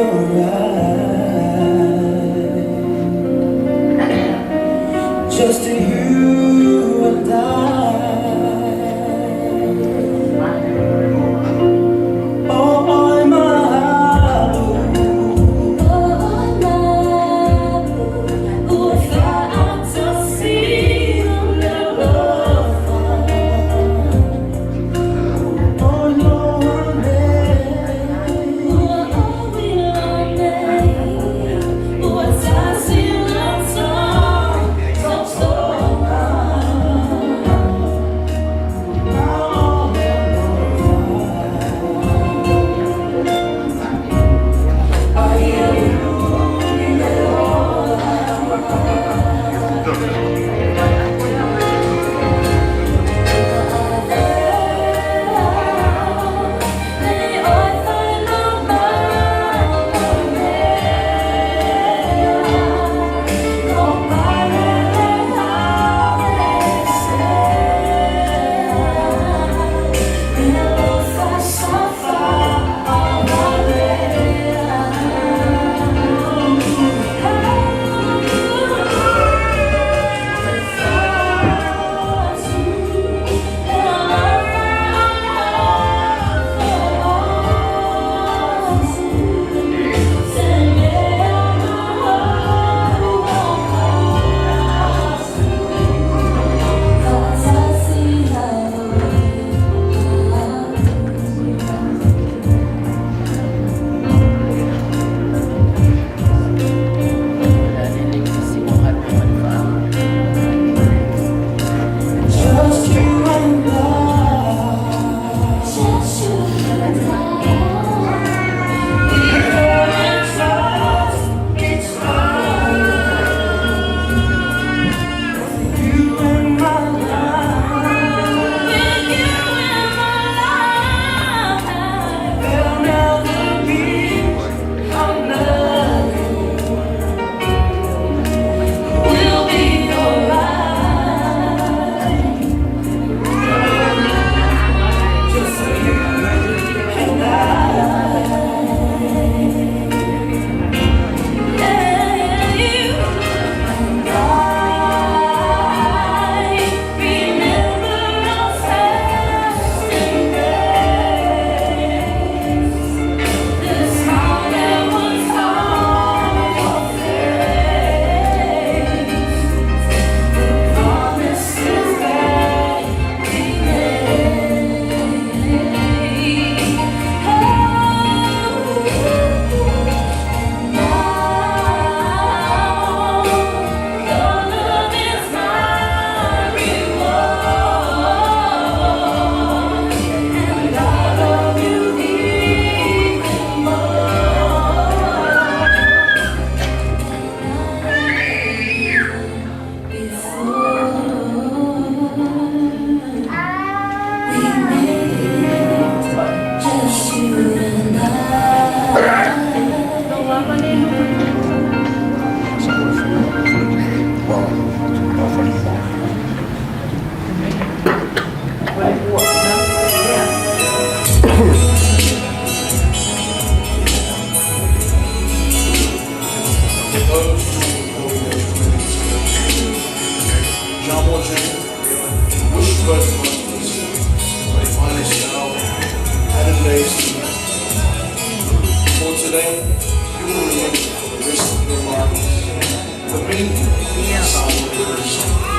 alright. Just you and I. Oh, I'm Just you and I. We can trust each other. You and my life. With you in my life, There'll never be another. we'll be alright. Just you and I. And you and I remember our first embrace, the smile that was on your face, the promises that we made. Oh. Now, your love is my reward, and I love you even more before. We made it, just you and I. For today, you will remember for the rest of your lives the meaning of the sound of your song.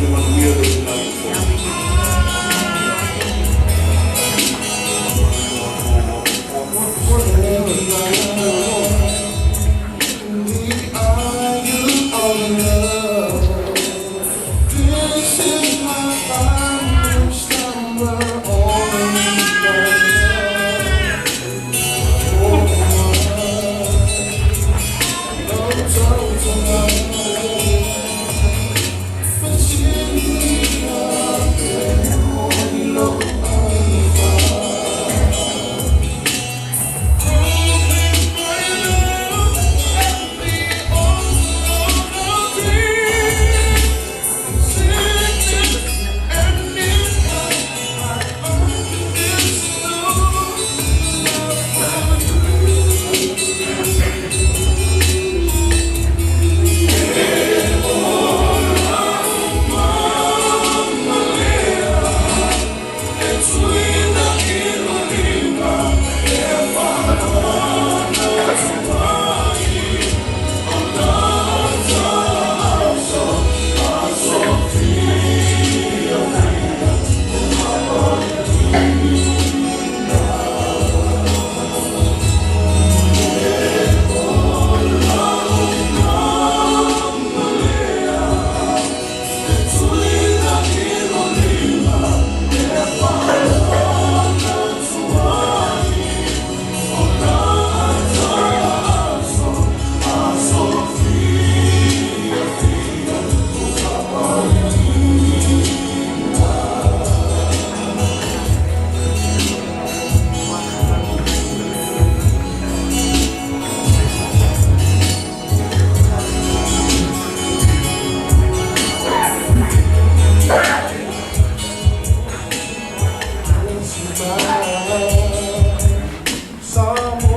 Ia manuia le uilagi fou. This is my final slumber on the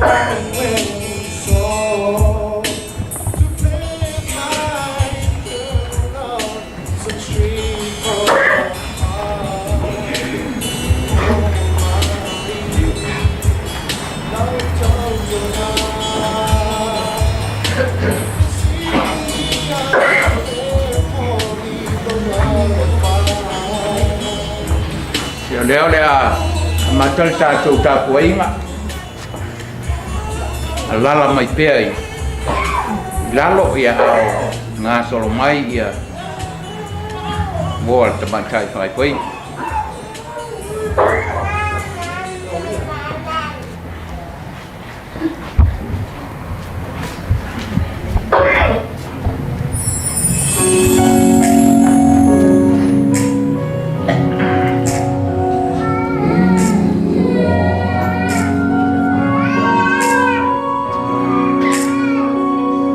Moment when you saw to plant my eternal love, a tree for my heart. Love turns around. Ia lea o le a amata le tatou tapuaiga, alala mai pea i lalo ia a o gasolo mai ia uo a le tamaitai faaipoiga.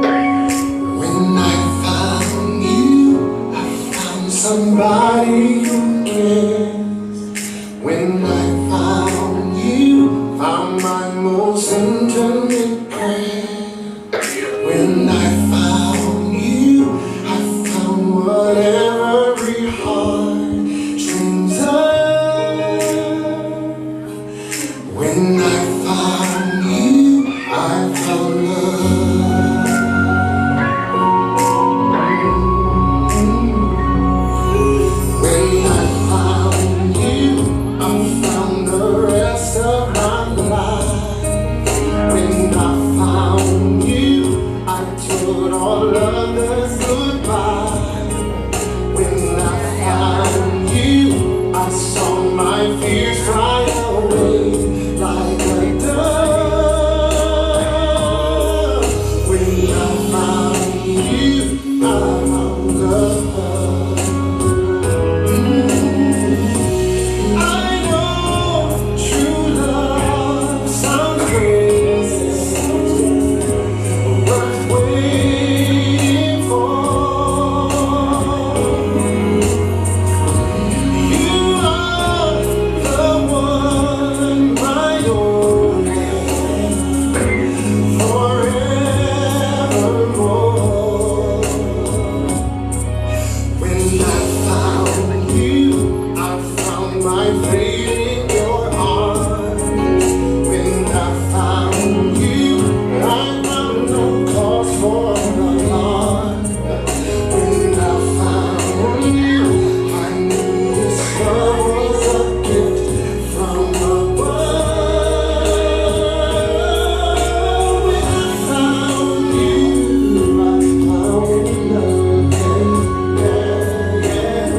When I found you, I found somebody who cares. When I found you, found my most intimate prayer. When I found you, I found what every heart dreams of. When I found you, I found love. When I found you, I found the rest of my life. When I found you, I told all others goodbye. When I found you, I saw my fears fly away like a dove. When I found you, I found love. I know true love sounds crazy, worth waiting for. You are the one, my only, forevermore. When I found you, I found my fate in your arms. When I found you, I found no cause for alarm. When I found you, I knew this love was a gift from above. When I found you, I found love. Yeah, yeah.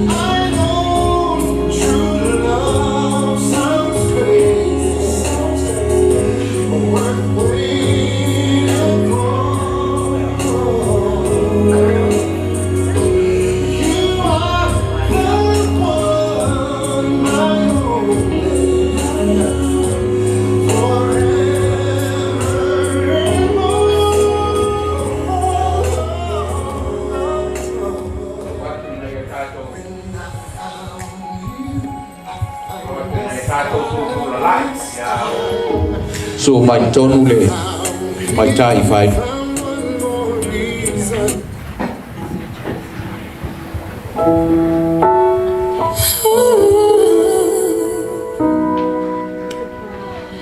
I know true love sounds crazy, worth waiting for. You are the one, my only, forevermore. Atu i nai o tatou When I found you, I atu found i nai o tatou tūtū lalai ia o So mai tonu le mai tai fai. Found one more reason.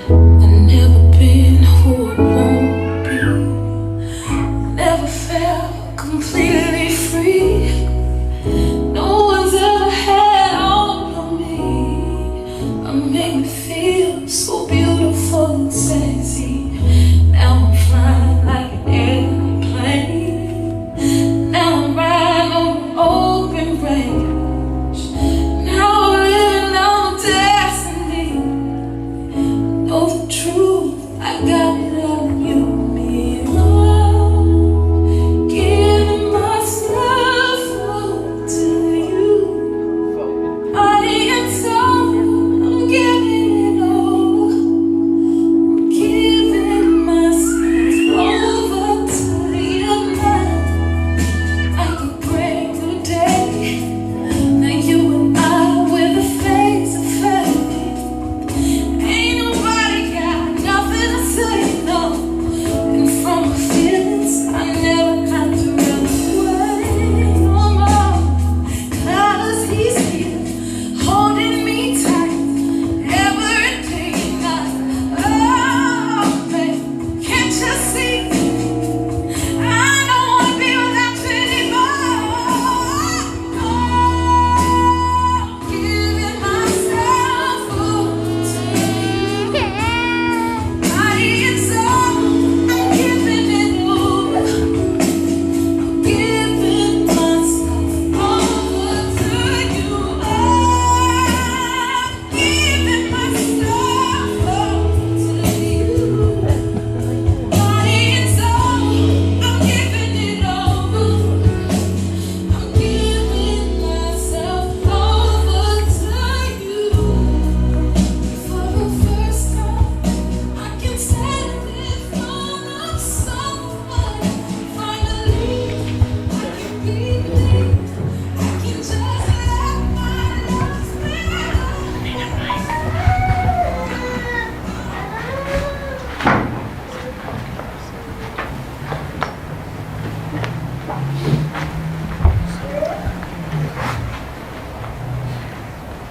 I've never been who I won't be. Never felt completely free. No one's ever had all of me. I make me feel so beautiful and sexy. Now I'm flying like an airplane. Now I'm riding on an open range. Now I'm living on my destiny. Know the truth, I got it all in you, me. I'm giving myself up to you. Body and soul, I'm giving it all. I'm giving myself over to you now. Like a brand new day. Now you and I, we're the face of faith. Ain't nobody got nothing.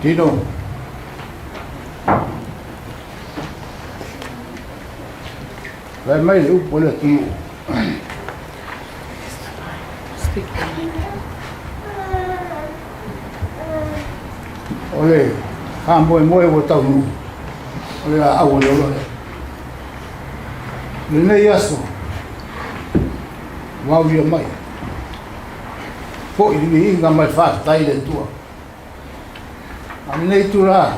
Tino. Fai mai le upu a le atunuu. O le faamoemoe ua taunuu, o le laau a le ola lea. Lenei aso, ua aulia mai, foi le viiga ma le faafetai i le Atua. A o lenei itulā,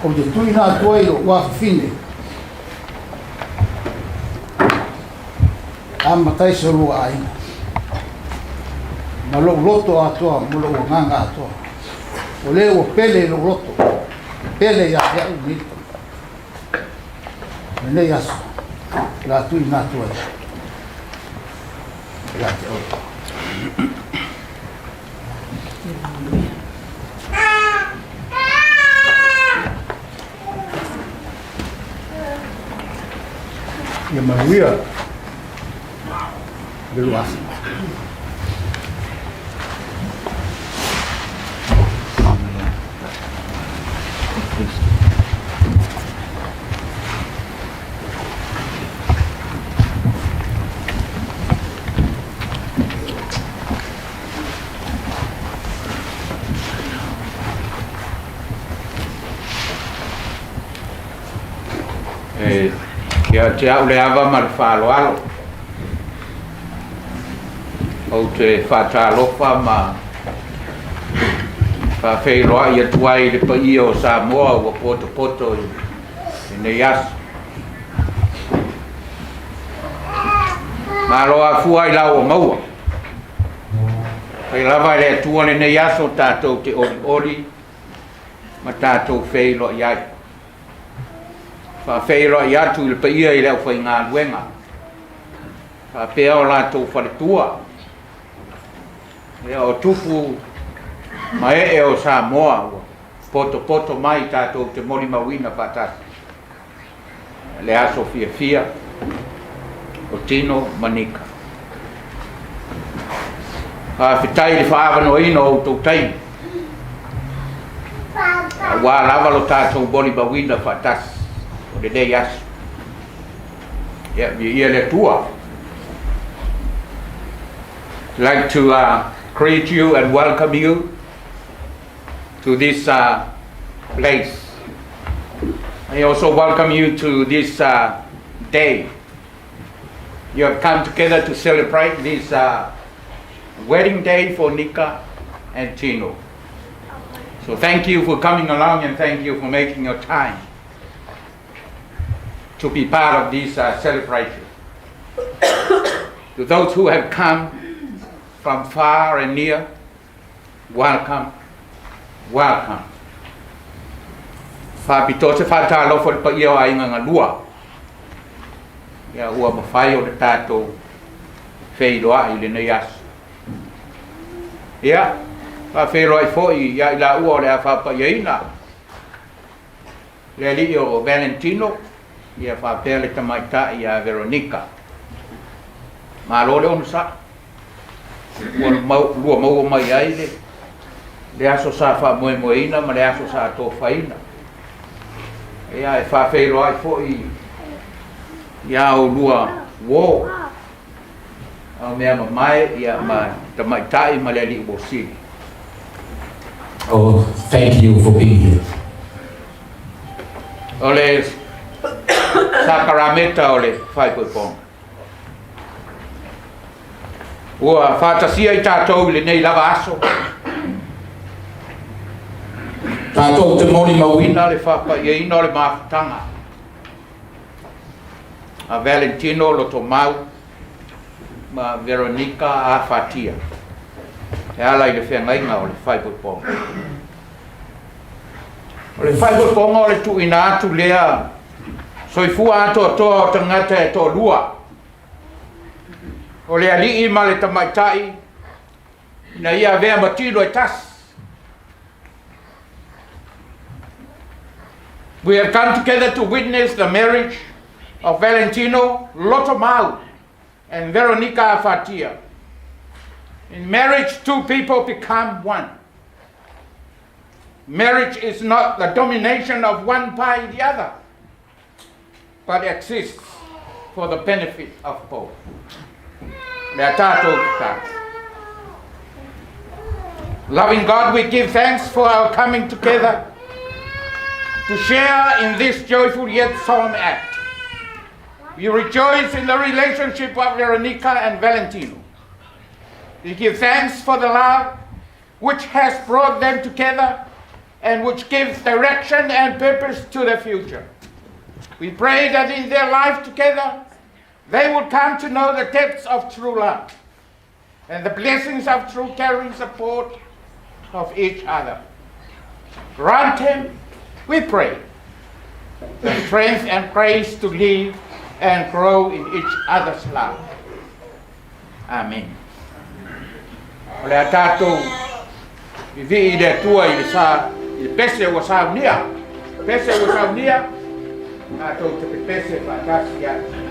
ou te tuuina atu ai lou afafine e amata ai so lua aiga ma lou loto atoa ma lou agaga atoa. O lea ua pele i lou loto, pele ia te au lenei lenei aso, o le a tuuina atu ai ia te oe. Ia manuia le lua aso. E ia te au le ava ma le faaaloalo. Ou te faatalofa ma faafeiloai atu ai i le paia o Samoa ua potopoto i lenei aso. Malo afua i la ua maua. Fai lava e le Atua lenei aso tatou te olioli ma tatou feiloai ai. Faafeiloai atu i le paia i le aufaigaluega faapea o latou faletua, ia o tupu ma ee o Samoa ua potopoto mai tatou te molimauina faatasi le aso fiafia o Tino ma Nika. Faafetai i le faaavanoaina o outou taimi aua lava lo tatou molimauina faatasi o lenei aso. Ia, viia le Atua. I'd like to greet you and welcome you to this place. I also welcome you to this day. You have come together to celebrate this wedding day for Nika and Tino. So thank you for coming along and thank you for making your time to be part of this celebration. To those who have come from far and near, welcome, welcome. Faapitoa se faatalofa i le paia o aiga galua, ia ua mafai ona tatou feiloai i lenei aso. Ia, faafeiloai foi ia i laua o le a faapaiaina le alii o Valentino, ia faapea le tamaitai ia Veronica. Malo le onosai. Ua lua maua mai ai le le aso sa faamoemoeina ma le aso sa tofaina. Ia, e faafeiloai foi ia oulua uo, Aumea mamae ia ma tamaitai ma le alii Mosili. Oh, thank you for being here. O le sakarameta o le faaipoipoga. Ua faatasia i tatou i lenei lava aso. Tatou te molimauina le faapaiaina o le mafutaga a Valentino Lotomau ma Veronica Afatia e ala i le feagaiga o le faaipoipoga. O le faaipoipoga o le tuuina atu lea soifua atoatoa o tagata e toalua, o le alii ma le tamaitai, ina ia avea ma tino e tasi. We have come together to witness the marriage of Valentino Lotomau and Veronica Afatia. In marriage, two people become one. Marriage is not the domination of one by the other, but exists for the benefit of both. Le a tātou tatalo. Loving God, we give thanks for our coming together to share in this joyful yet solemn act. We rejoice in the relationship of Veronica and Valentino. We give thanks for the love which has brought them together and which gives direction and purpose to the future. We pray that in their life together, they will come to know the depths of true love and the blessings of true caring support of each other. Grant him, we pray, the strength and grace to live and grow in each other's love. Amen. O le a tātou vivii i le Atua i le sa, i le pese ua saunia. Pese ua saunia, tātou te pepese faatasi ai.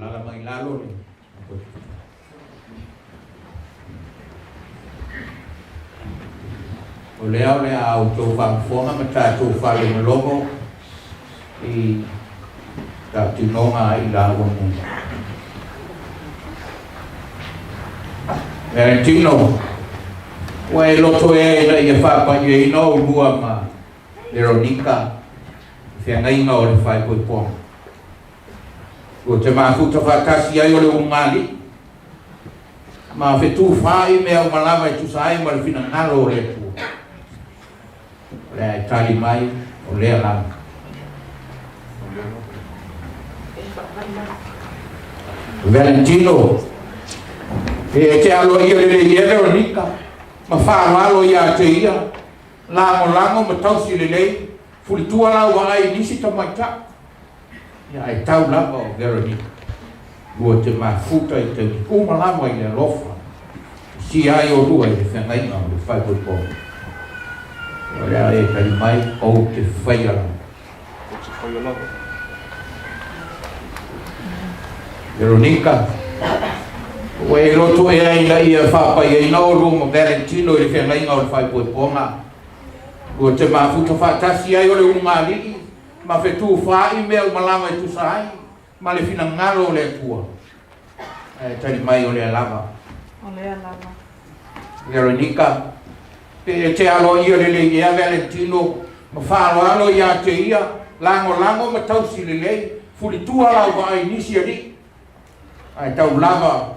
Alaala mai i lalo le O lea o le a outou faafofoga ma tatou faalogologo i tautinoga a i laua nei. Valentino, ua e loto ea ina ia faapaiaina oulua ma Veronica i feagaiga o le faaipoipoga. Ua te mafuta faatasi ai o le ulugalii ma fetufaai mea uma lava e tusa ai ma le finagalo o le Atua. O le a e tali mai o lea lava. Valentino, e te aloaia lelei e Veronica ma faaaloalo ia te ia. Lagolago ma tausi lelei, fulitua lau vaai i nisi tamaitai, ia ae tau lava o Veronica. Lua te mafuta i taimi uma lava i le alofa, e sia ai olua i le feagaiga o le faaipoipoga. O le a e tali mai, ou te faia lava. Ou te faia lava. Veronica, ua e loto ea ina ia faapaiaina oulua ma Valentino i le feagaiga o le faaipoipoga? Ua te mafuta faatasi ai o le ulugalii ma fetufaai mea uma lava e tusa ai ma le finagalo o le Atua. Ae tali mai o lea lava. O lea lava. Veronica, pe e te aloaia lelei ea Valentino ma faaaloalo ia te ia, lagolago ma tausi lelei, fulitua lau vaai i nisi alii, ae tau lava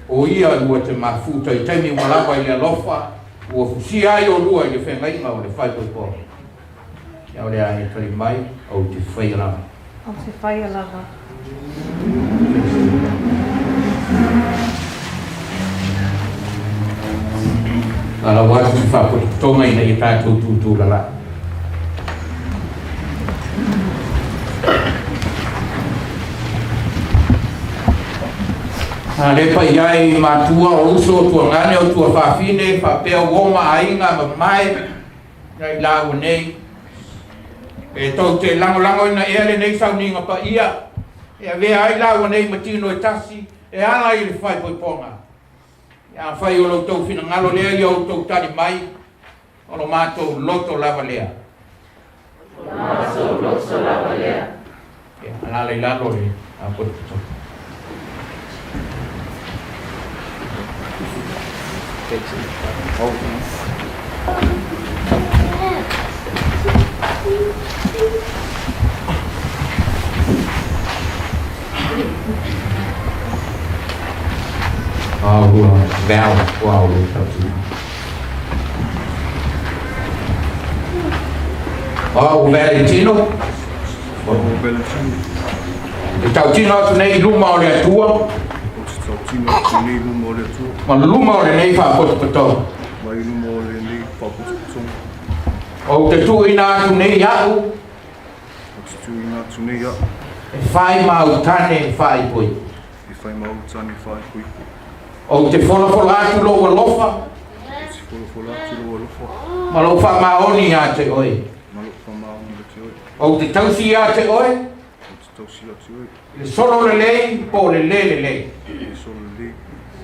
o ia lua te mafuta i taimi uma lava i le alofa ua fusia ai olua i le feagaiga o le faaipoipoga. Ia o le a e tali mai, ou te faia lava. Ou te faia lava. Alau atu se faapotopotoga ina ia tatou tūtū lala'i. A le paia ai matua o uso o tuagane o tuafafine faapea uo ma aiga mamae ia i laua nei. E tou te lagolagoina ea lenei sauniga paia e avea ai laua nei ma tino e tasi e ala i le faaipoipoga. Ia afai o lo outou finagalo lea ia outou tali mai, o lo matou loto lava lea. O lo matou loto lava lea. Ia, alala i lalo le potopoto. Val, wow, Oh, Valentino. E tautino atu nei i luma o le Atua. Ou te tautino atu nei i luma o le Atua. Ma luma o lenei faapotopotoga. Ma i luma o lenei faapotopotoga. Ou te tuuina atu nei au. Ou te tuuina atu nei au. E whai mautane faaipoipo. E whai mautane faaipoipo. Ou te folafola atu lou alofa. Ou te folafola atu lou alofa. Ma lou faamaoni ia te oe. Ma lou faamaoni ia te oe. Ou te tausi ia te oe. Ou te tausi ia te oe. I le solo lelei po o le lē lelei. I le solo lelei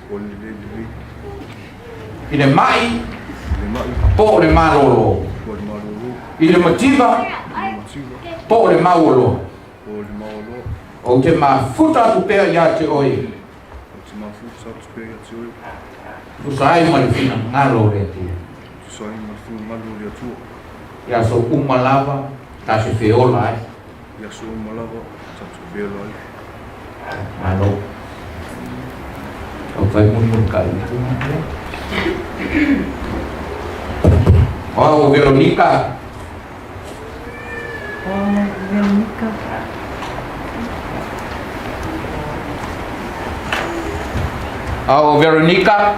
po o le lē lelei. I le ma'i. I le ma'i. Po o le malōlō. Po o le malōlō. I le mativa. I le mativa. Po o le mauoloa. Po o le mauoloa. Ou te mafuta atu pea ia te oe. Ou te mafuta atu pea ia te oe. Tusa ai ma le finagalo o le Atua. Tusa ai ma le finagalo o le Atua. I aso uma lava ta te feola ai. I aso uma lava ta te feola ai. Malo. Tau fai mulimuli kai i tuna. Oh, Veronica. Oh, Veronica. Oh, Veronica.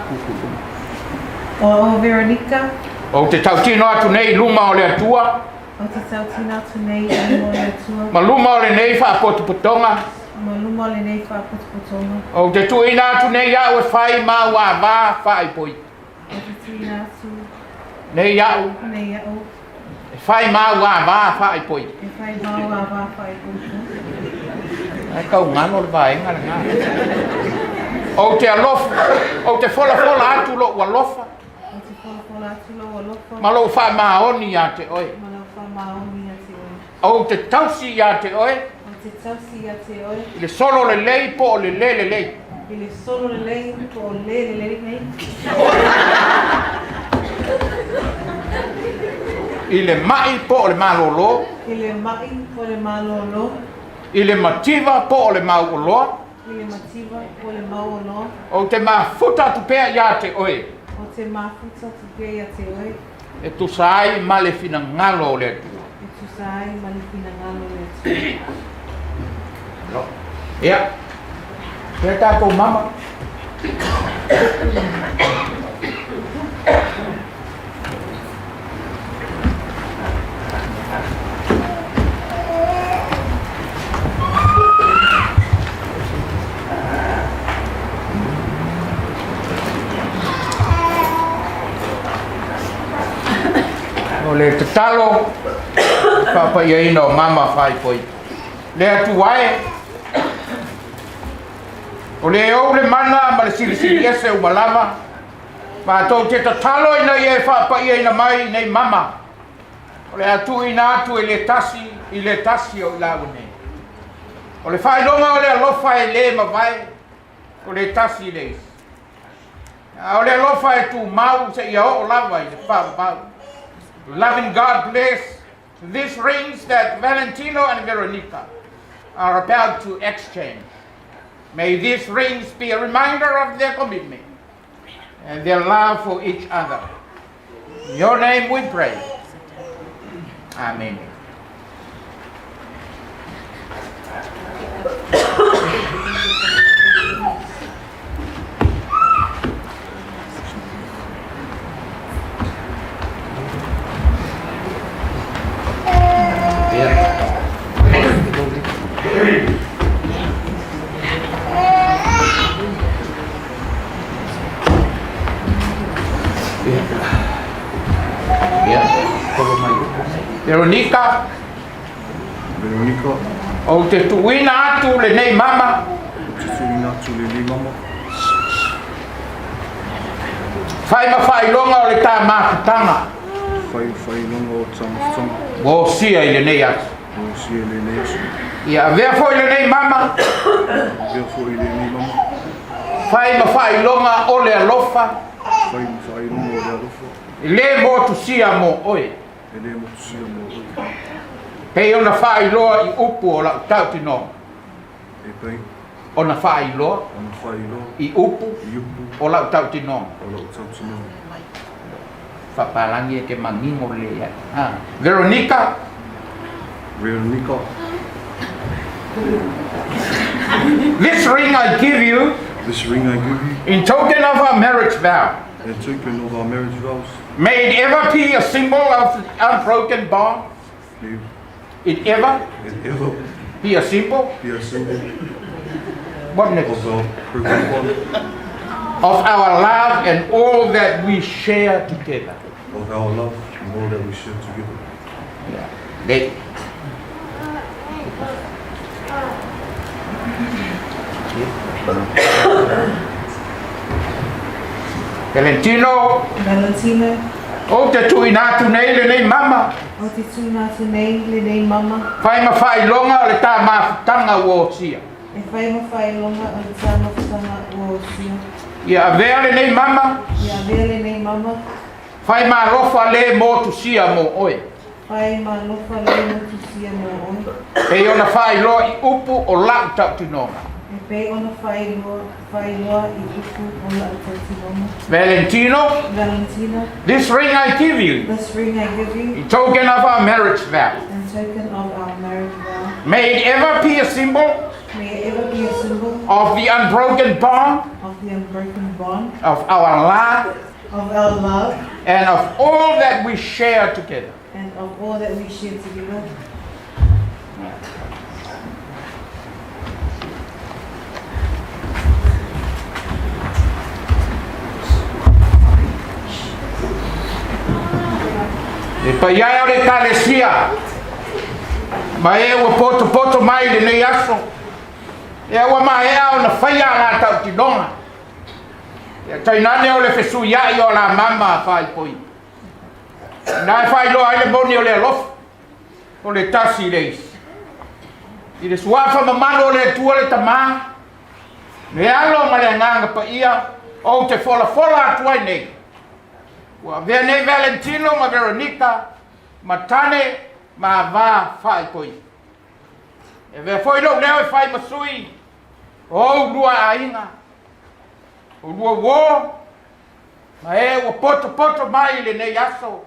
Oh, Veronica. Ou te tautino atu nei i luma o le Atua. Ou te tautino atu nei i luma o le Atua. Ma luma o lenei faapotopotoga. Ma luma o lenei faapotopotoga. Ou te tuuina atu nei au e fai ma au ava faaipoipo. Ou te tuuina atu. Nei au. Nei au. E fai ma au ava faaipoipo. E fai ma au ava faaipoipo. Ai kau ngalo le vaega lena. Ou te alofa, ou te folafola atu lou alofa. Ou te folafola atu lou alofa. Ma lou faamaoni ia te oe. Ma lou faamaoni ia te oe. Ou te tausi ia te oe. Ou te tausi ia te oe. I le solo lelei po o le lē lelei. I le solo lelei po o le lē lelei. I le ma'i po o le malōlō. I le ma'i po o le malōlō. I le mativa po o le mauoloa. I le mativa po o le mauoloa. Ou te mafuta atu pea ia te oe. Ou te mafuta atu pea ia te oe. E tusa ai ma le finagalo o le Atua. E tusa ai ma le finagalo o le Atua. Malo. Ia. Fea tatou mama? le tatalo faapaiaina o mama faaipoipo. Le Atua e, o le ou le mana ma le silisili ese uma lava, matou te tatalo ina ia e faapaiaina mai nei mama, o le a tuuina atu e le tasi i le tasi o i laua nei. O le faailoga o le alofa e le mavae, o le tasi i le isi. A o le alofa e tumau seia oo lava i le faavavau. Loving God bless these rings that Valentino and Veronica are about to exchange. May these rings be a reminder of their commitment and their love for each other. In your name we pray. Amen. Veronica. Veronica. Ou te tuuina atu lenei mama. Ou te tuuina atu lenei mama. Fai ma faailoga o le ta mafutaga. Fai ma faailoga o ta mafutaga. Ua osia i lenei aso. Ua osia i lenei aso. Ia avea foi lenei mama. Avea foi lenei mama. Fai ma faailoga o le alofa. Fai ma faailoga o le alofa. E le motusia mo oe. E le motusia mo oe. Pei ona faailoa i upu o lau tautinoga. E pei. Ona faailoa. Ona faailoa. I upu. I upu. O lau tautinoga. O lau tautinoga. Faapalagi e te manino lelei ai. Ha. Veronica. Veronica. This ring I give you. This ring I give you. In token of our marriage vow. In token of our marriage vows. May it ever be a symbol of the unbroken bond. May it ever, it ever be a symbol. Be a symbol. What next? Of our broken bond. Of our love and all that we share together. Of our love and all that we share together. Yeah. They, Valentino. Valentino. Ou te tuuina atu nei lenei mama. Ou te tuuina atu nei lenei mama. Fai ma faailoga o le ta mafutaga ua osia. E fai ma faailoga o le ta mafutaga ua osia. Ia avea lenei mama. Ia avea lenei mama. Fai ma alofa le motusia mo oe. Fai ma alofa le motusia mo oe. Pei ona faailoa i upu o lau tautinoga. E pei ona faailoa, faailoa i upu o lau tautinoga. Valentino. Valentino. This ring I give you. This ring I give you. In token of our marriage vow. In token of our marriage vow. May it ever be a symbol. May it ever be a symbol. Of the unbroken bond. Of the unbroken bond. Of our love. Of our love. And of all that we share together. And of all that we share together. Le paia e o le Ekalesia, ma e ua potopoto mai i lenei aso, ea ua maea ona faia a la tautinoga, ia tainane o le fesuiai o la mama faaipoipo. Ina e faailoa ai le moni o le alofa, o le tasi i le isi. I le suafa mamalu o le Atua le Tama, le Alo ma le Agaga Paia, ou te folafola atu ai nei. Ua avea nei Valentino ma Veronica ma tane ma avā faaipoipo. E avea foi lou leo e fai ma sui o ou lua aiga, o lua uō, ma e ua potopoto mai i lenei aso,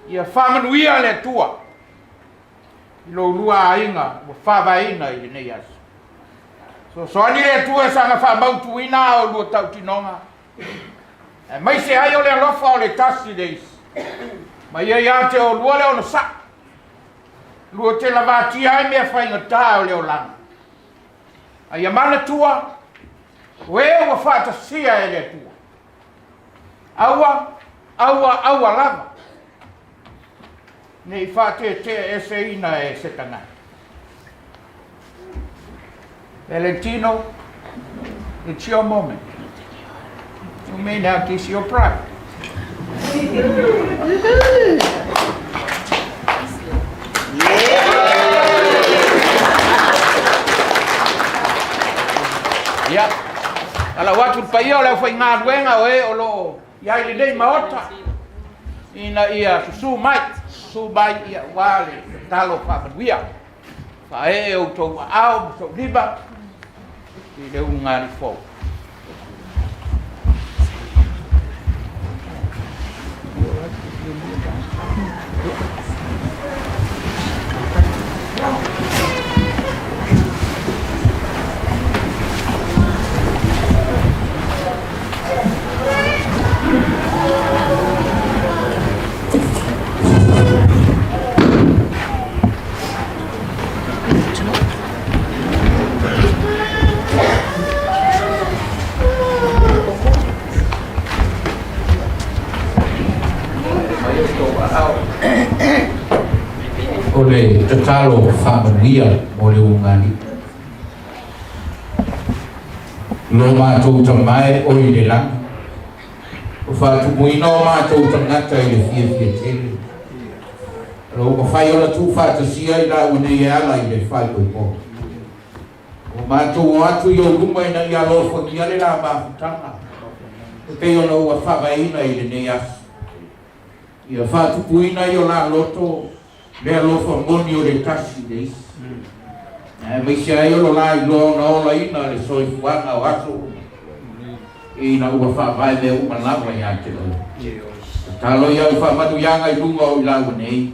ia faamanuia le Atua i lo lua aiga ua faavaeina i lenei aso. Soasoani le Atua e saga faamautuina a o lua tautinoga, aemaise ai o le alofa o le tasi i le isi, ma ia ia te oulua le onosai, lua te lavatia ai mea faigata o le olaga. A ia manatua, o e ua faatasia e le Atua. Aua, aua, aua lava. Ne i faateteeseina e se tagata. Valentino, it's your moment. You may now kiss your bride. Ia, alau atu i le paia o le aufaigaluega o e o lo o i ai i lenei Maota, ina ia susu mai, susu mai aua le tatalo faamanuia. Faaee outou aao ma tou lima i le ulugalii fou. O le tatalo faamanuia mo le ulugalii. Lo matou Tama e o i le lagi, ua faatumuina o matou tagata i le fiafia tele. O lo o mafai ona tuufaatasia i laua nei e ala i le faaipoipoga. Ua matou o atu i ou luma ina ia alofagia le la mafutaga e pei ona ua faavaeina i lenei aso. Ia faatupuina i o la loto le alofa moni o le tasi i le isi, aemaise ai o lo la iloa ona olaina le soifuaga o aso uma, ina ua faavae mea uma lava ia te oe. Tatalo i au faamanuiaga i luga o i laua nei,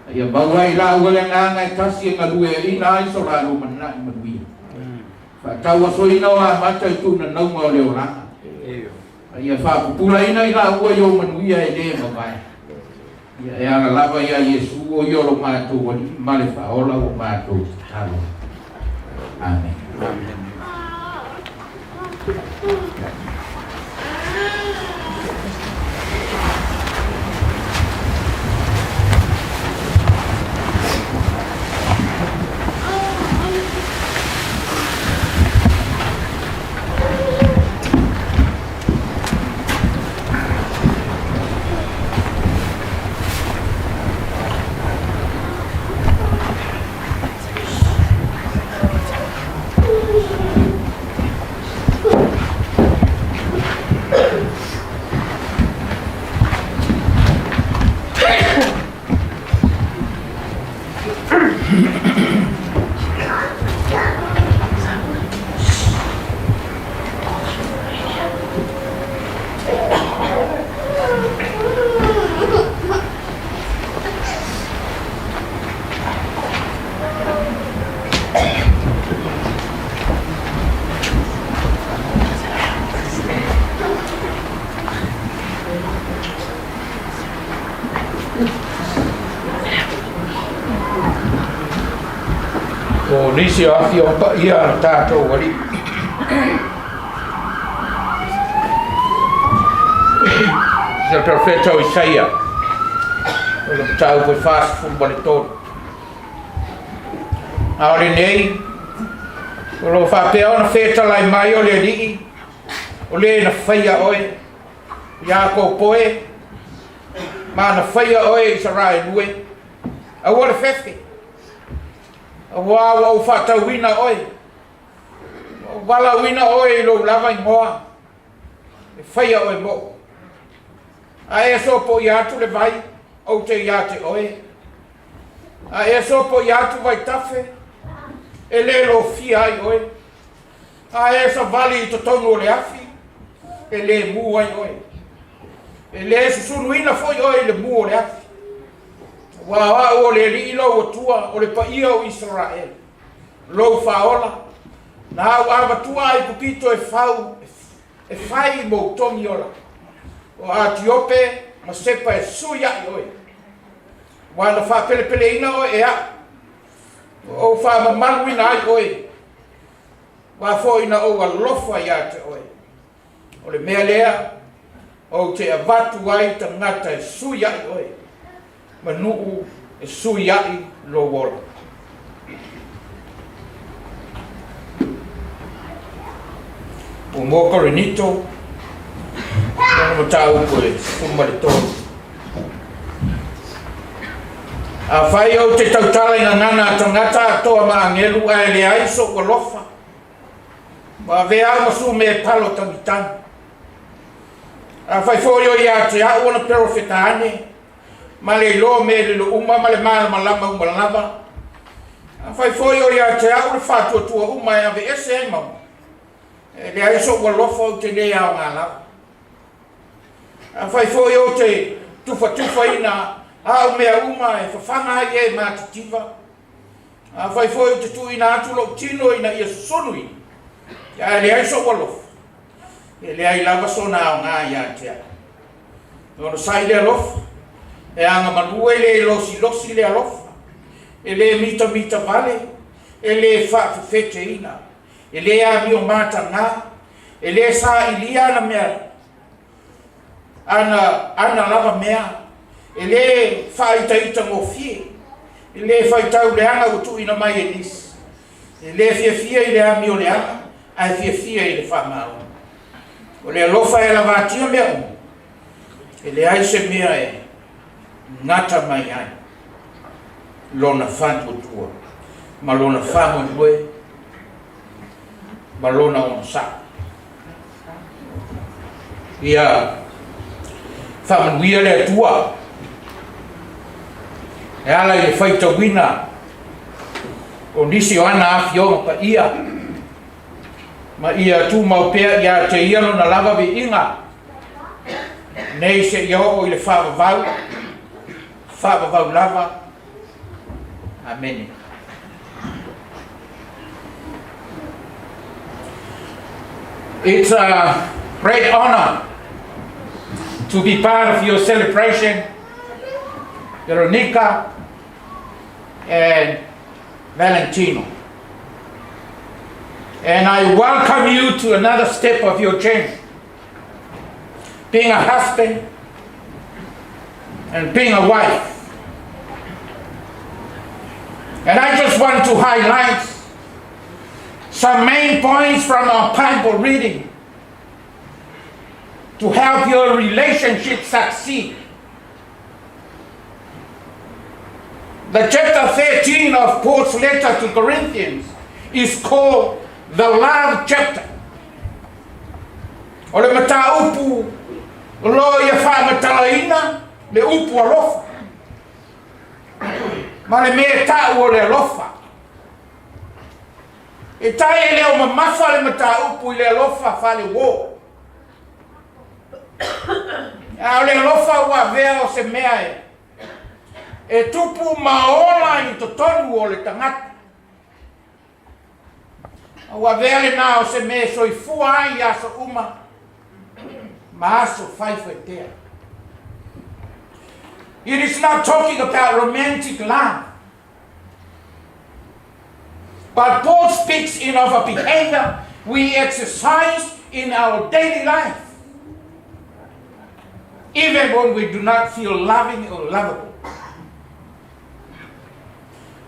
a ia maua ai i laua le agaga e tasi e galueaina ai so la lumanai manuia. Faatauasoina o la mata i tuunanauga o le olaga, a ia faapupulaina i laua i ou manuia e le mavae. Ia e ala lava iā Iesu o ia o lo matou Alii ma le Faaola ua matou tatalo ai. Amene. O nisi o afioga paia a le tatou Alii. Se profeta o Isaia, o le mataupu e 43. A o lenei, o lo o faapea ona fetalai mai o le Alii, o le na faia oe, Iakopo e, ma na faia oe Isaraelu e, aua le fefe, auā ua ou faatauina oe, ua ou valaauina oe i lou lava igoa, e faia oe moʻu. A e sopoia atu le vai, ou te iā te oe, a e sopoia atu vaitafe, e le lofia ai oe. A e savali i totonu o le afi, e le mu ai oe. E le susuluina foi oe i le mu o le afi. Aua o au o le Alii lou Atua, o le paia o Isaraele, lou Faaola, na au avatua ai pupito e fau, e fai mou togi ola. O Atiope ma Sepa e sui aʻi oe. Ua na faapelepeleina oe e aʻu, ua ou faamamaluina ai oe, Ua foi na ou alofa iā te oe. O le mea lea, ou te avatu ai tagata e sui aʻi oe. ma nuu e suiaʻi lou ola. 1 Korinito, lona mataupu e 13. Afai ou te tautala i gagana a tagata atoa ma agelu ae leai soʻu alofa, ua avea au ma sume e palo tagitagi. Afai foi o ia te aʻu ona perofeta ane, ma le iloa mea lilo uma ma le malamalama uma lava. Afai foi o ia te aʻu le faatuatua uma e aveese ai mauga, e leai soʻu alofa ou te lē aogā lava. Afai foi ou te tufatufaina aʻu mea uma e fafaga ai e matitiva, afai foi ou te tuuina atu loʻu tino ina ia susunuina, ae leai soʻu alofa, e leai lava sona aogā iā te aʻu. E onosai le alofa, e agamalu e lē losilosi le alofa, e lē mitamita vale, e lē faafefeteina, e lē amio matagā, e lē sailia ana mea ana ana lava mea, e lē faaitaitagofie, e lē faitau leaga ua tuuina mai e nisi, e lē fiafia i le amioleaga, ae fiafia i le faamaoni. O le alofa e lavatia mea uma, e leai se mea e gata mai ai lona faatuatua ma lona faamoemoe ma lona onosai. Ia faamanuia le Atua e ala i le faitauina o nisi o ana afioga paia ma ia tumau pea ia te ia lona lava viiga nei seia oo i le faavavau, faavavau lava. Amene. It's a great honor to be part of your celebration, Veronica and Valentino. And I welcome you to another step of your journey. Being a husband and being a wife. And I just want to highlight some main points from our Bible reading to help your relationship succeed. The chapter 13 of Paul's letter to Corinthians is called the love chapter. O le mataupu o lo o ia faamatalaina le upu alofa ma le mea e ta'u o le alofa. E tai e le o mamafa le mataupu i le alofa faale-uō. A o le alofa ua avea o se mea e e tupu ma ola i totonu o le tagata. A ua avea lenā o se mea e soifua ai i aso uma ma aso faifaipea. It is not talking about romantic love. But Paul speaks in of a behavior we exercise in our daily life, even when we do not feel loving or lovable.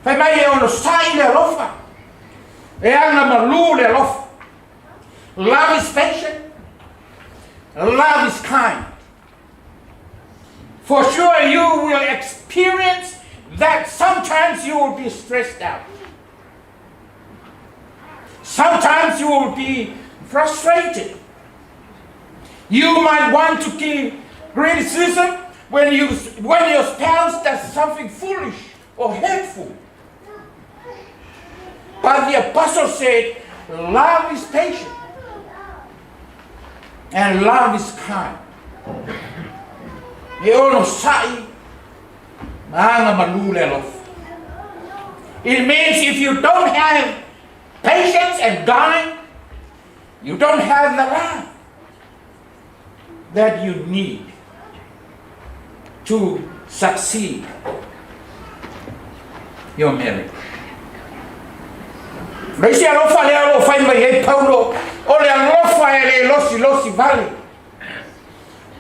Fai mai e onosai le alofa, e agamalu le alofa. Love is patient, love is kind. For sure you will experience that sometimes you will be stressed out. Sometimes you will be frustrated. You might want to give criticism when, you, when your spouse does something foolish or hurtful. But the apostle said, love is patient and love is kind. E onosai ma agamalu le alofa. It means if you don't have patience and kind, you don't have the love that you need to succeed your marriage. Le isi alofa lea o lo o fai mai ai Paulo, o le alofa e le losilosi vale.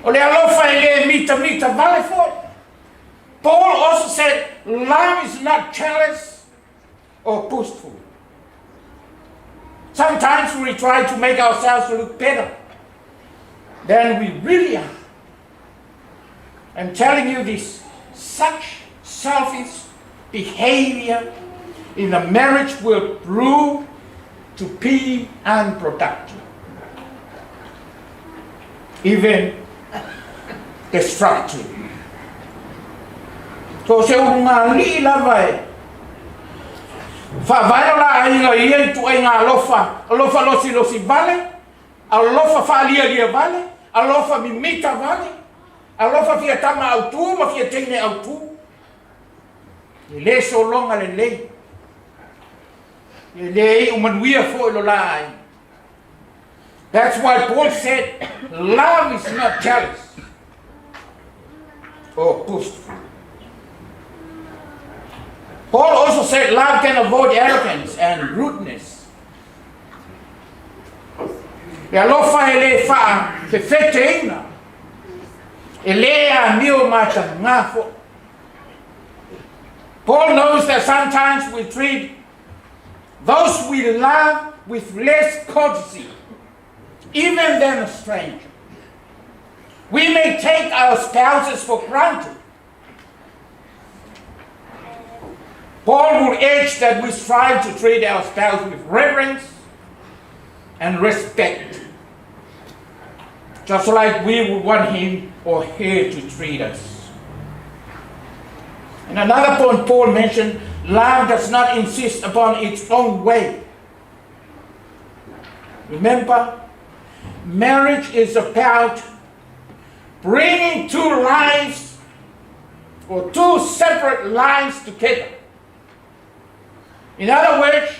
O le alofa e le mitamita vale foi. Paul also said, love is not jealous or boastful. Sometimes we try to make ourselves look better than we really are. I'm telling you this, such selfish behavior in a marriage will prove to be unproductive, even destructive. So se ulugalii lava e faavae o la aiga i ia ituaiga alofa, alofa losilosi vale, alofa faalialia vale, alofa mimita vale, alofa fia tama autū ma fia teine autū. E lē sologa lelei, e lē iʻu manuia foʻi lo la aiga. That's why Paul said, love is not jealous or boastful. Paul also said love can avoid arrogance and rudeness. Le alofa e lē faafefeteina, e lē amio matagā foʻi. Paul knows that sometimes we treat those we love with less courtesy, even than a stranger. We may take our spouses for granted. Paul would urge that we strive to treat our spouse with reverence and respect, just like we would want him or her to treat us. And another point Paul mentioned, love does not insist upon its own way. Remember, marriage is about bringing two lives or two separate lives together. In other words,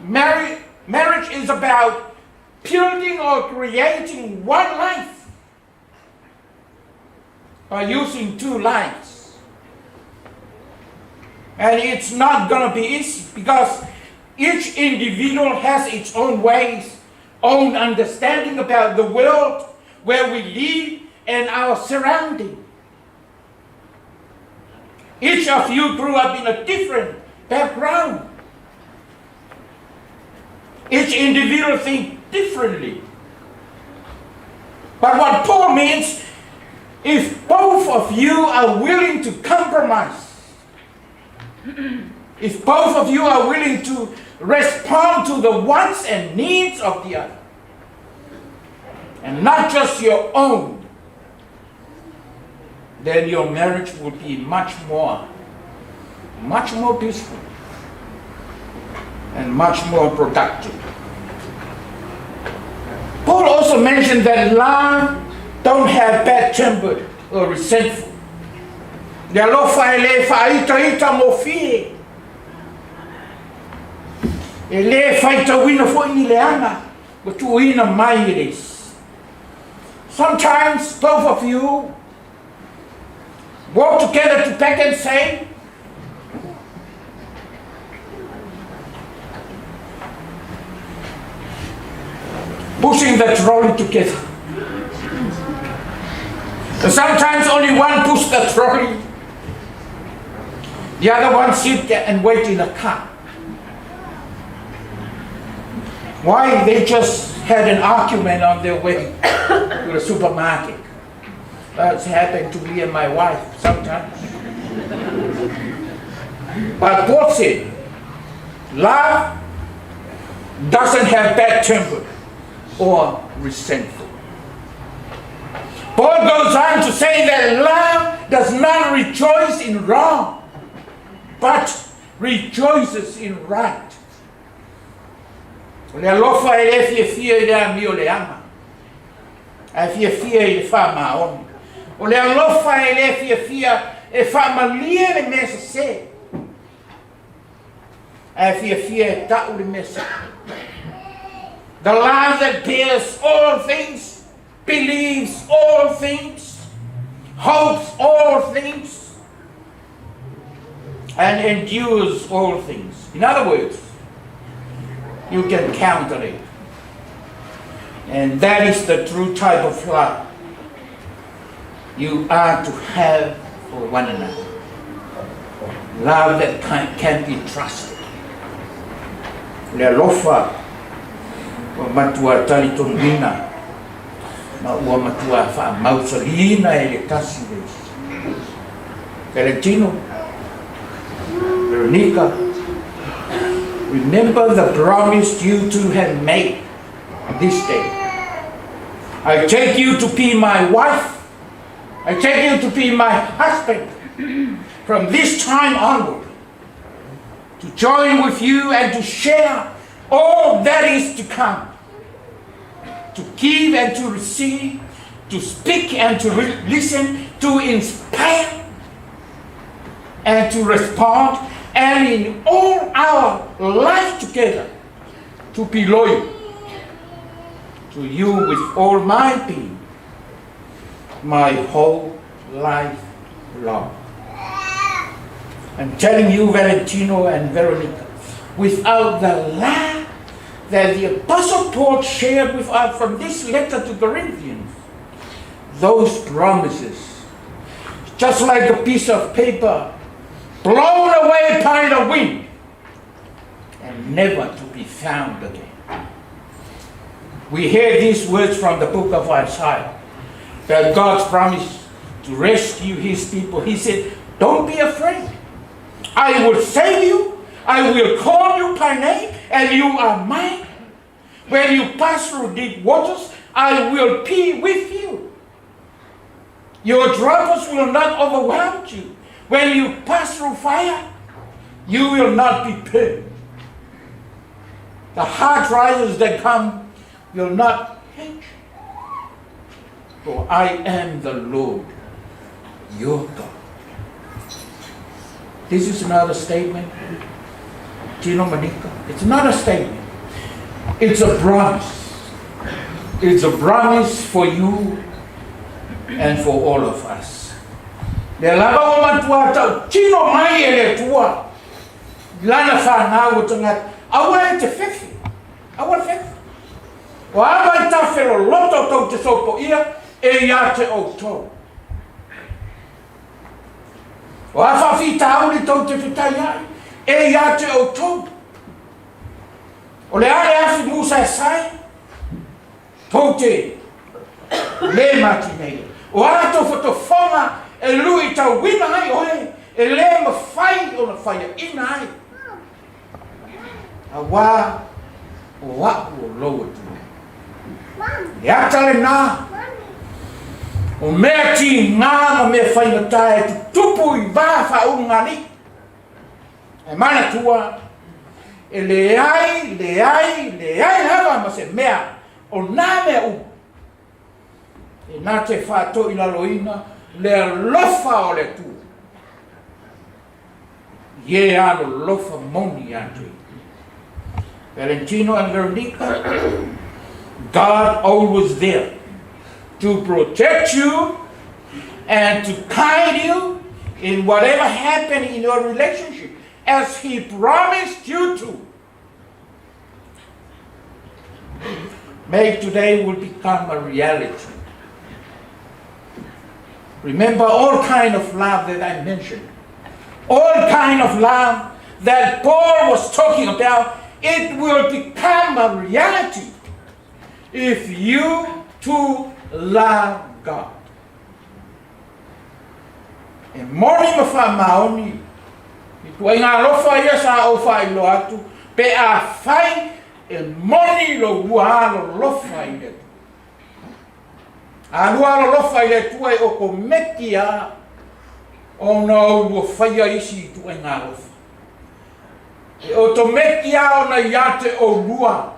marriage is about building or creating one life by using two lives. And it's not going to be easy because each individual has its own ways, own understanding about the world where we live and our surrounding. Each of you grew up in a different background. Each individual thinks differently. But what Paul means, if both of you are willing to compromise, if both of you are willing to respond to the wants and needs of the other, and not just your own, then your marriage will be much more, much more peaceful and much more productive. Paul also mentioned that love don't have bad tempered or resentful. Le alofa e lē faaitaita gofie. E lē faitauina foʻi ni leaga ua tuuina mai e le isi. Sometimes both of you walk together to Pak'nSave, pushing the trolley together. And sometimes only one push the trolley. The other one sit there and wait in the car. Why? They just had an argument on their way to the supermarket. That's happened to me and my wife sometimes. But Paul said, love doesn't have bad temper or resentful. Paul goes on to say that love does not rejoice in wrong, but rejoices in right. O le alofa e lē fiafia i le amio leaga, ae fiafia i le faamaoni. O le alofa e lē fiafia e faamalie le mea sesē, ae fiafia e taʻu le mea saʻo. The love that bears all things, believes all things, hopes all things, and endures all things. In other words, you can count on it. And that is the true type of love you are to have for one another. Love that can be trusted. Le alofa ua matua talitonuina ma ua matua faamausaliina e le tasi le isi. Valentino, Veronica, remember the promise you two have made this day. I take you to be my wife. I take you to be my husband from this time onward, to join with you and to share all that is to come, to give and to receive, to speak and to listen, to inspire and to respond, and in all our life together, to be loyal to you with all my being, my whole life long. I'm telling you, Valentino and Veronica, without the love that the Apostle Paul shared with us from this letter to Corinthians, those promises, just like a piece of paper blown away by the wind and never to be found again. We hear these words from the book of Isaiah, that God's promise to rescue his people. He said, don't be afraid. I will save you. I will call you by name, and you are mine. When you pass through deep waters, I will be with you. Your troubles will not overwhelm you. When you pass through fire, you will not be burned. The hard trials that come will not hurt you. For I am the Lord, your God. This is not a statement, Tino Manika. It's not a statement. It's a promise. It's a promise for you and for all of us. Le lava o matua tau tino mai e le tua. Lana whanau o tangata. Aua e te fefe. Aua e fefe. O a mai ta whero loto tau te sopo ia e ia te o tau. O a whawhitauri tau te whitai ai e ia te o tau. O le a le afi musa e sai, tau te le mati nei. O a tau whatofonga e lui tau wina ai oe, e le mawhai o na whaia ina ai. A wā o au o lou atu. E ata le nā, o mea ti ngā ma mea whaingata e tutupu i vā whaunga ni. E manatua, e le ai, le ai, le ai lava ma se mea o nā mea u. E nā te whātoi laloina le alofa o le Atua. Ie alo lofa moni atu. Valentino and Veronica, God always there to protect you and to guide you in whatever happened in your relationship, as he promised you to. May today will become a reality. Remember all kind of love that I mentioned. All kind of love that Paul was talking about, it will become a reality if you too love God. E moni ma wha maoni, i tua i ngā lofa ia sa au wha i lo atu, pe a whai e moni lo ua alo lofa i le A lua alo lofa i le tua e o ko meki a, o na ua whaia isi i tua i ngā lofa. E o to meki a o na iate o lua,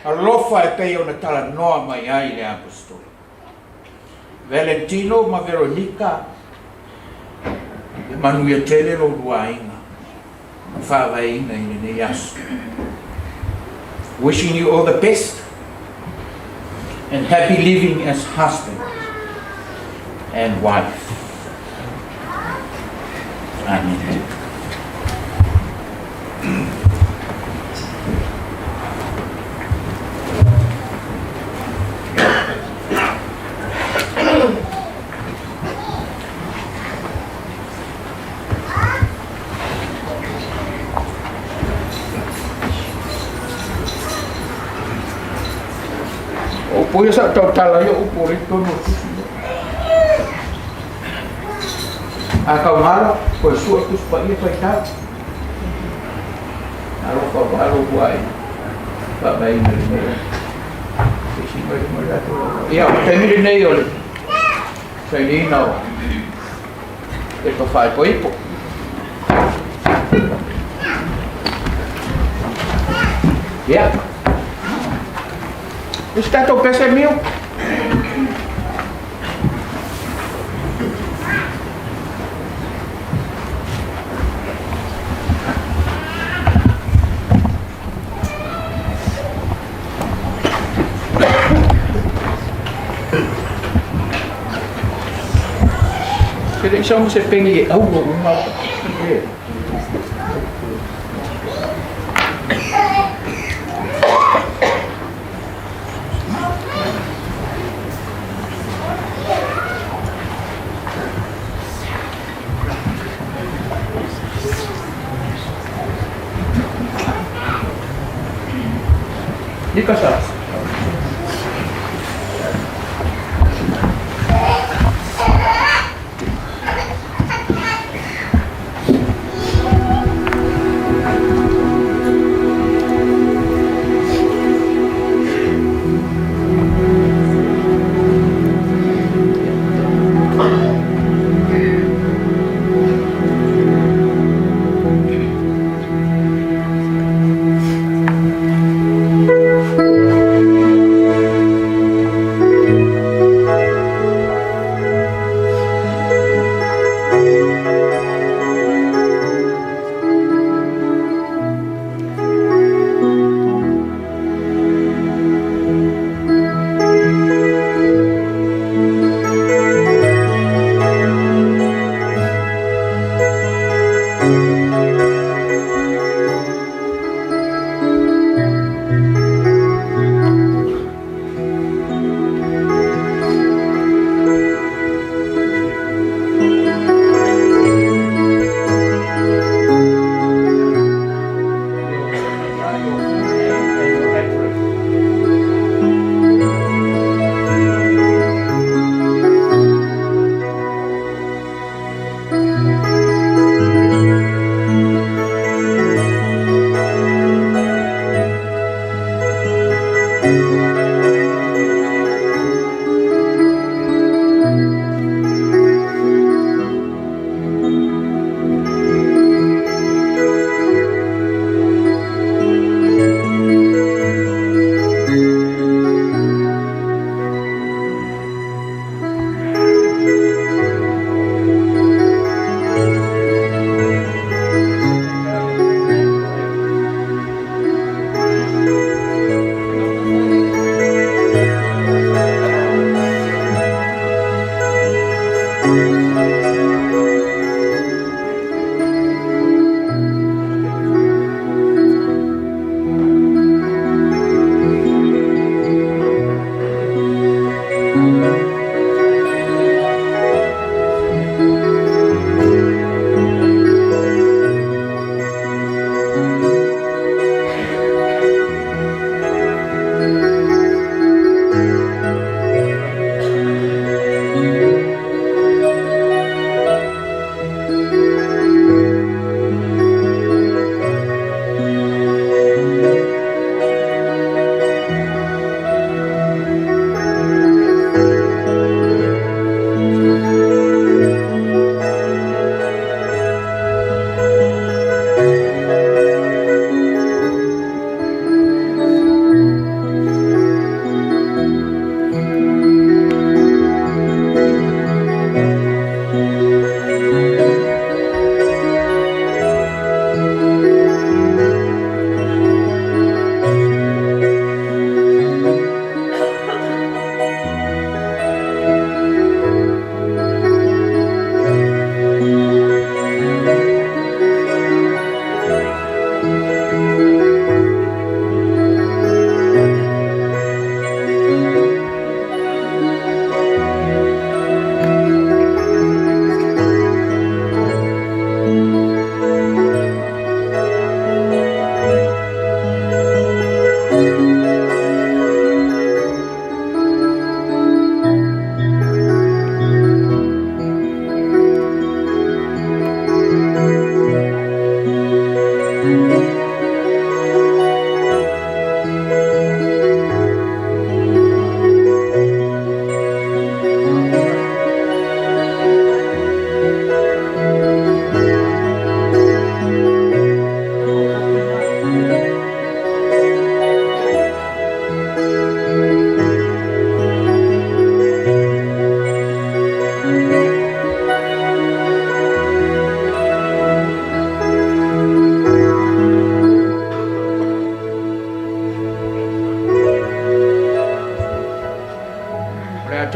a lofa e pei o na tala noa mai ai le apostolo. Valentino ma Veronica, e manuia tele lo lua inga, ma whaavaina i le nei aso. Wishing you all the best and happy living as husband and wife. Amen. Faaopoopo ia sa'u tautala ia upu o lea i totonu o le tusi lea. A taugala, toe sue Tusi Paia faitau. Alofa ua alo ua ai faavaeina i lenei isi mai luma le tatou laulau. Ia, o le taimi lenei o le sainiina o pepa faaipoipo. Ia, isi tatou pese miu. E le i sau ma se peni e aua uma. E. Lika sa.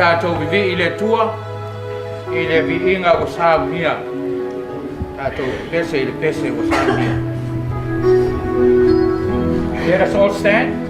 Tatou vivii i le Atua i le viiga ua saunia. Tatou pese i le pese ua saunia. Let us all stand.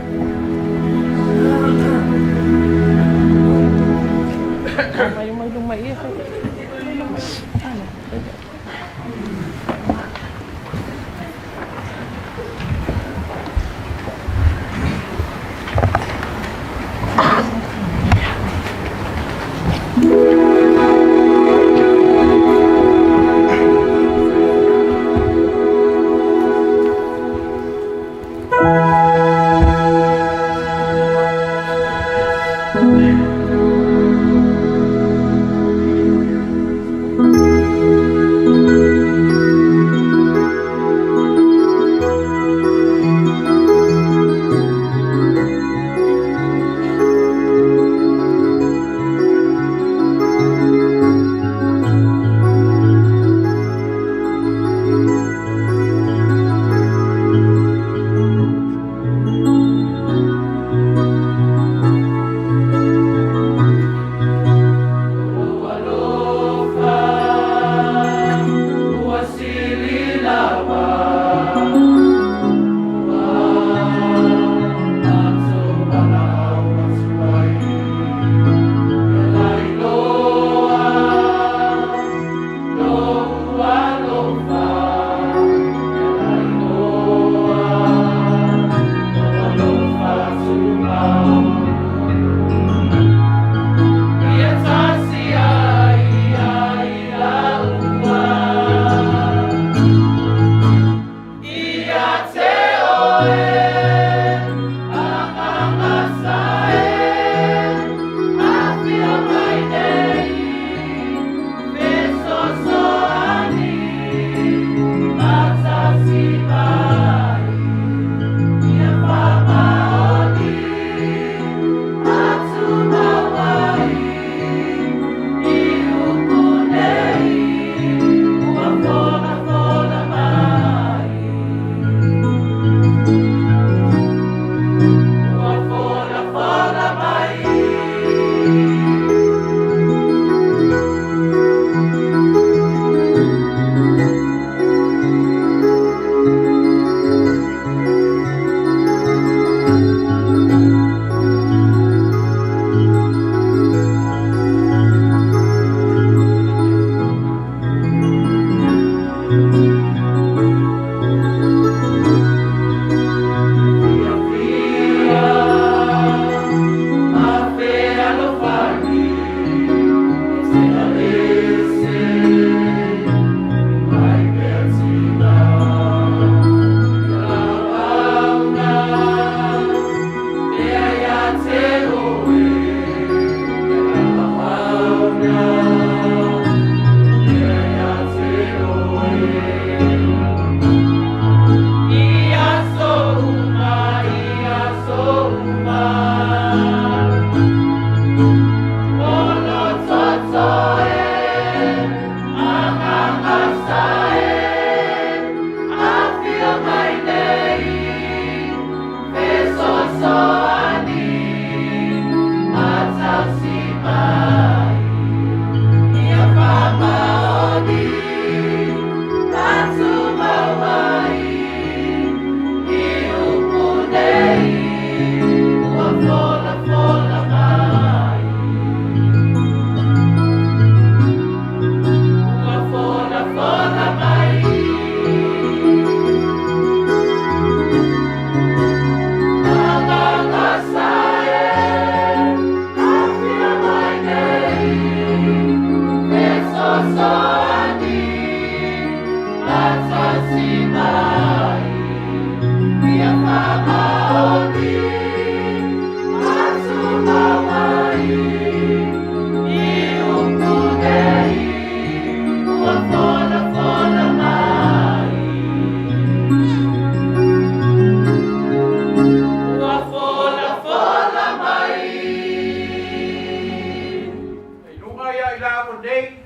Luga ia i la nei,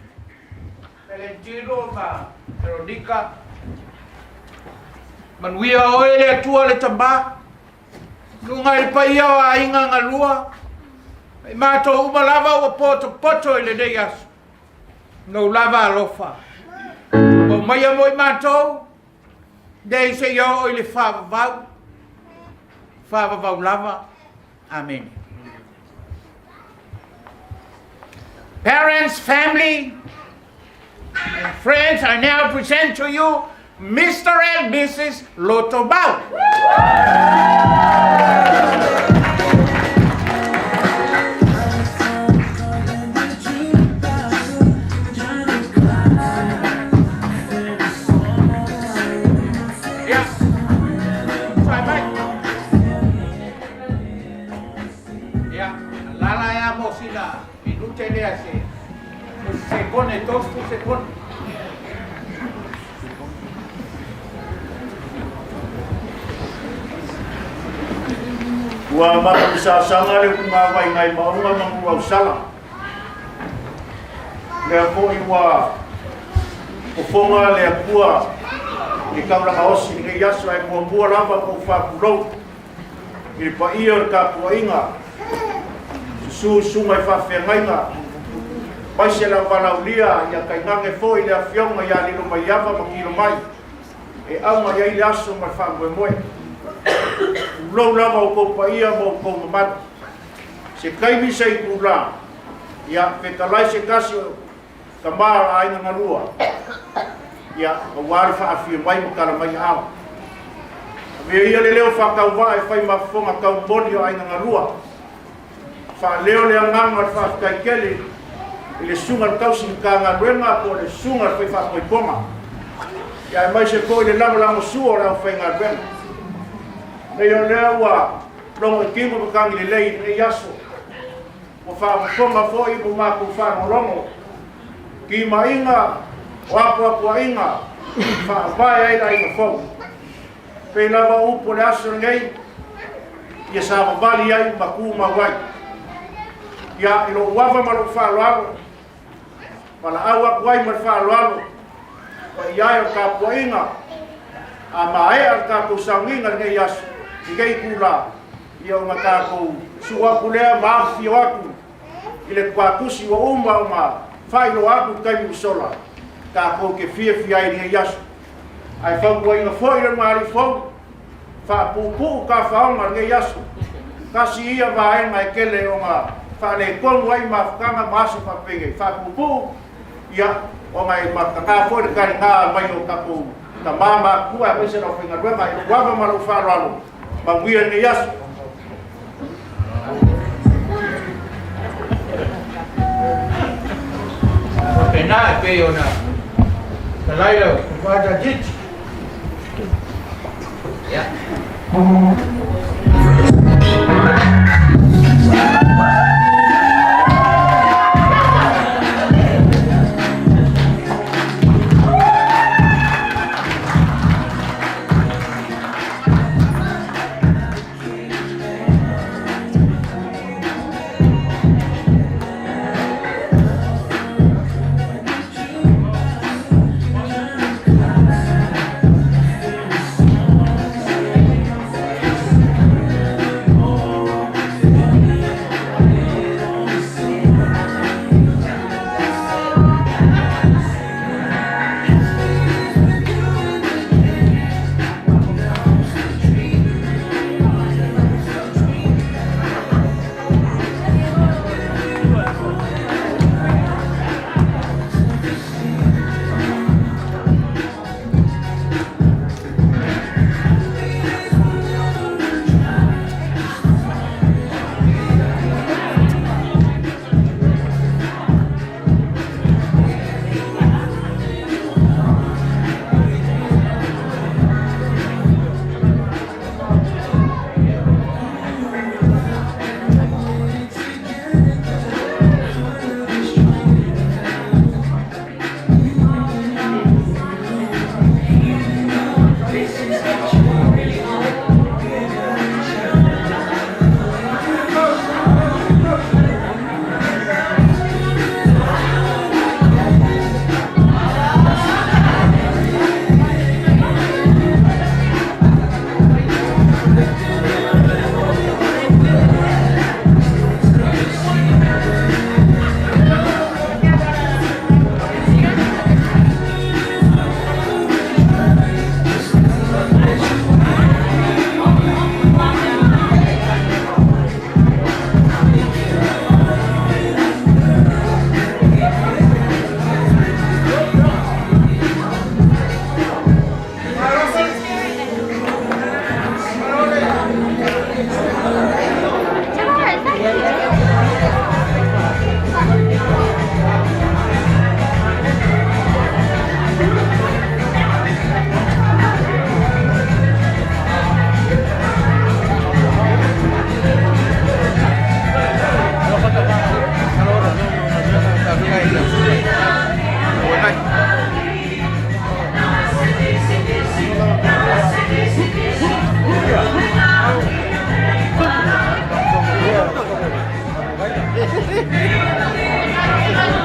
Valentino ma Veronica. Manuia oe le Atua le Tamā, luga i le paia o aiga galua. I matou uma lava ua potopoto i lenei aso, lou lava alofa. Ua aumaia mo i matou, nei seia oo i le faavavau, faavavau lava. Amene. Parents, family, and friends, I now present to you Mr. and Mrs. Lotomau. Ia, sai mai. Ia, alala ia mo sina minute lea se sekone, tostu sekone. Ua matavisasaga le ugavaiga i mauga ma nuuausala. Lea foi ua fofoga le Atua i le taulaga osi i lenei aso ae muamua lava ona ou faatulou i le paia o le tapuaiga, susu susuga i faafeagaiga, aemaise le auvalaulia ia tainane foi le afioga ia Lilomaiava ma Tilomai e auga i ai le aso ma le faamoemoe. Tulou lava outou paia ma outou mamalu. Se taimi se itulā, ia fetalai se tasi o tama o le aiga galua, ia, aua le faafio mai ma tala mai aao. Avea ia le leo faatauvaa e fai ma fofoga taumoli o aiga galua. Faaleo le agaga o le faafetai tele i le susuga i le tausi Matagaluega po o le susuga i le fai faapoipoga, ia aemaise foi le lagolagosua o le aufaigaluega. Nei o lea ua logo i tino matagi lelei i lenei aso, ua faafofoga foi ma matou faalogologo, timaiga o apoapoaiga faavae ai le aiga fou. Pei lava o upu o le aso lenei, ia savavali ai ma tumau ai. Ia, i lou ava ma lou faaaloalo, valaau atu ai ma le faaaloalo, paia e o le tapuaiga, a maea le tatou sauniga i lenei aso, i lenei itula, ia ona tatou susu atu lea ma afifio atu i le tuatusi ua uma ona faailoa atu i le taimi ua sola, tatou te fiafia ai i lenei aso. Ae fautuaina foi le ulugalii fou, faapuupuu tafaoga i lenei aso. Tasi ia vaega e tele ona faaletonu ai mafutaga ma aso faapenei. Faapuupuu, ia, ona e mataga foi le taliga mai o tatou tama matutua aemaise le aufaigaluega. I lou ava ma lou faaaloalo, manuia lenei aso. Faapena e pei ona talai lau Father Jit. Ia.